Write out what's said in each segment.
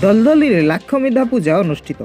ଦଲଦଲିରେ ଲାଖବିନ୍ଧା ପୂଜା ଅନୁଷ୍ଠିତ।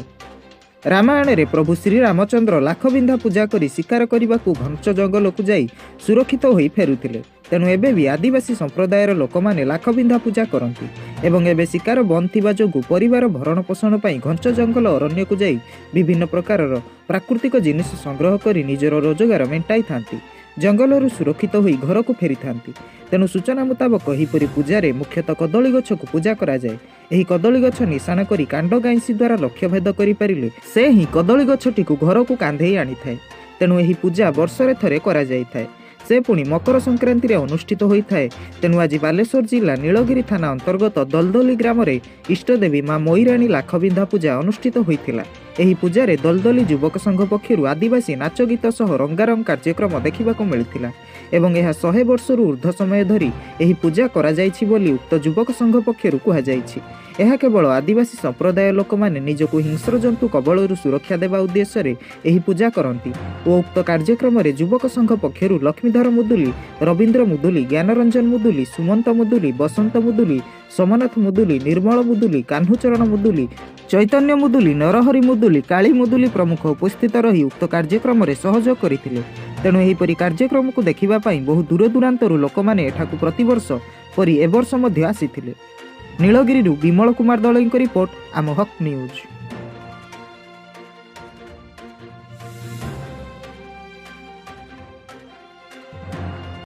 ରାମାୟଣରେ ପ୍ରଭୁ ଶ୍ରୀରାମଚନ୍ଦ୍ର ଲାଖବିନ୍ଧା ପୂଜା କରି ଶିକାର କରିବାକୁ ଘଞ୍ଚ ଜଙ୍ଗଲକୁ ଯାଇ ସୁରକ୍ଷିତ ହୋଇ ଫେରୁଥିଲେ। ତେଣୁ ଏବେ ବି ଆଦିବାସୀ ସମ୍ପ୍ରଦାୟର ଲୋକମାନେ ଲାଖବିନ୍ଧା ପୂଜା କରନ୍ତି ଏବଂ ଏବେ ଶିକାର ବନ୍ଦ ଥିବା ଯୋଗୁଁ ପରିବାର ଭରଣ ପୋଷଣ ପାଇଁ ଘଞ୍ଚ ଜଙ୍ଗଲ ଅରଣ୍ୟକୁ ଯାଇ ବିଭିନ୍ନ ପ୍ରକାରର ପ୍ରାକୃତିକ ଜିନିଷ ସଂଗ୍ରହ କରି ନିଜର ରୋଜଗାର ମେଣ୍ଟାଇଥାନ୍ତି, ଜଙ୍ଗଲରୁ ସୁରକ୍ଷିତ ହୋଇ ଘରକୁ ଫେରିଥାନ୍ତି। ତେଣୁ ସୂଚନା ମୁତାବକ ଏହିପରି ପୂଜାରେ ମୁଖ୍ୟତଃ କଦଳୀ ଗଛକୁ ପୂଜା କରାଯାଏ। ଏହି କଦଳୀ ଗଛ ନିଶାଣ କରି କାଣ୍ଡ ଗାଇଁସି ଦ୍ୱାରା ଲକ୍ଷ୍ୟଭେଦ କରିପାରିଲେ ସେ ହିଁ କଦଳୀ ଗଛଟିକୁ ଘରକୁ କାନ୍ଧେଇ ଆଣିଥାଏ। ତେଣୁ ଏହି ପୂଜା ବର୍ଷରେ ଥରେ କରାଯାଇଥାଏ, ସେ ପୁଣି ମକର ସଂକ୍ରାନ୍ତିରେ ଅନୁଷ୍ଠିତ ହୋଇଥାଏ। ତେଣୁ ଆଜି ବାଲେଶ୍ୱର ଜିଲ୍ଲା ନୀଳଗିରି ଥାନା ଅନ୍ତର୍ଗତ ଦଲଦଲି ଗ୍ରାମରେ ଇଷ୍ଟଦେବୀ ମା ମୟୂରାଣୀ ଲାଖବିନ୍ଧା ପୂଜା ଅନୁଷ୍ଠିତ ହୋଇଥିଲା। ଏହି ପୂଜାରେ ଦଲଦଲି ଯୁବକ ସଂଘ ପକ୍ଷରୁ ଆଦିବାସୀ ନାଚ ଗୀତ ସହ ରଙ୍ଗାରଙ୍ଗ କାର୍ଯ୍ୟକ୍ରମ ଦେଖିବାକୁ ମିଳିଥିଲା ଏବଂ ଏହା 100 ବର୍ଷରୁ ଉର୍ଦ୍ଧ୍ୱ ସମୟ ଧରି ଏହି ପୂଜା କରାଯାଇଛି ବୋଲି ଉକ୍ତ ଯୁବକ ସଂଘ ପକ୍ଷରୁ କୁହାଯାଇଛି। ଏହା କେବଳ ଆଦିବାସୀ ସମ୍ପ୍ରଦାୟ ଲୋକମାନେ ନିଜକୁ ହିଂସ୍ର ଜନ୍ତୁ କବଳରୁ ସୁରକ୍ଷା ଦେବା ଉଦ୍ଦେଶ୍ୟରେ ଏହି ପୂଜା କରନ୍ତି ଓ ଉକ୍ତ କାର୍ଯ୍ୟକ୍ରମରେ ଯୁବକ ସଂଘ ପକ୍ଷରୁ ଲକ୍ଷ୍ମୀଧର ମୁଦୁଲି, ରବୀନ୍ଦ୍ର ମୁଦୁଲି, ଜ୍ଞାନରଞ୍ଜନ ମୁଦୁଲି, ସୁମନ୍ତ ମୁଦୁଲି, ବସନ୍ତ ମୁଦୁଲି, ସୋମନାଥ ମୁଦୁଲି, ନିର୍ମଳ ମୁଦୁଲି, କାହ୍ନୁଚରଣ ମୁଦୁଲି, ଚୈତନ୍ୟ ମୁଦୁଲି, ନରହରି ମୁଦୁଲି, କାଳୀ ମୁଦୁଲି ପ୍ରମୁଖ ଉପସ୍ଥିତ ରହି ଉକ୍ତ କାର୍ଯ୍ୟକ୍ରମରେ ସହଯୋଗ କରିଥିଲେ। ତେଣୁ ଏହିପରି କାର୍ଯ୍ୟକ୍ରମକୁ ଦେଖିବା ପାଇଁ ବହୁ ଦୂରଦୂରାନ୍ତରୁ ଲୋକମାନେ ଏଠାକୁ ପ୍ରତିବର୍ଷ ପରି ଏବର୍ଷ ମଧ୍ୟ ଆସିଥିଲେ। ନୀଳଗିରିରୁ ବିମଳ କୁମାର ଦଳେଇଙ୍କ ରିପୋର୍ଟ, ଆମ ହକ୍ ନ୍ୟୁଜ୍।